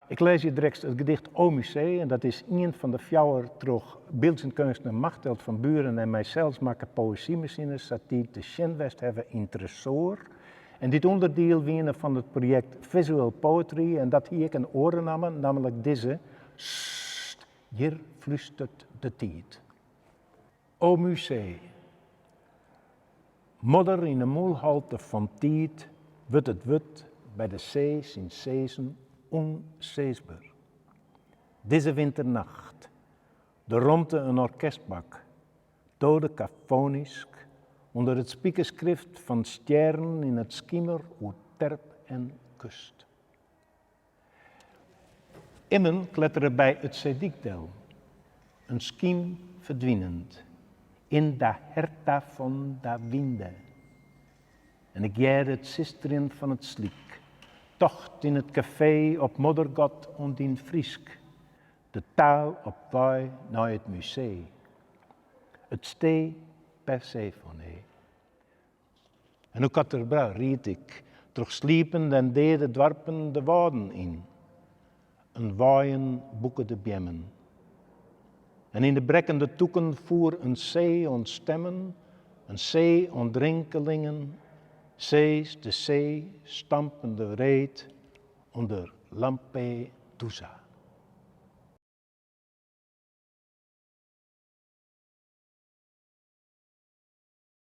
Ik lês hjir drekst it gedicht O Musee en dat is ien fan de fjouwer troch byldzjend keunstner Machteld van Buren en mysels makke poëzymasines sa't dy te sjen west hawwe yn Tresoar en dy't ûnderdiel wiene fan it projekt Visual Poetry en dat hie ek in oare namme, nammentlik dizze, Sst, hjir flústert de tiid. O Musee. Modder yn 'e mûlholte fan tiid wurdt it wurd by de see syn sizzen ûnsisber. Dizze winternacht, de romte in orkestbak, dodekafonysk ûnder it spikerskrift fan stjerren yn it skimer oer terp en kust. Immen klettere by it seedyk del, in skym ferdwinend yn da herta fan da winde. En ik hearde it sisterjen fan it slyk, tocht yn it kafee op Moddergat oan dyn Frysk, de taal op wei nei it musee. It stee Persephone. En oer Katterbra ried ik troch sliepende en deade doarpen de wâlden yn. In waaien bûke de beammen. En yn de brekkende tûken foer in see oan stemmen, in see oan drinkelingen, sees de see stampende wreed ûnder Lampedusa.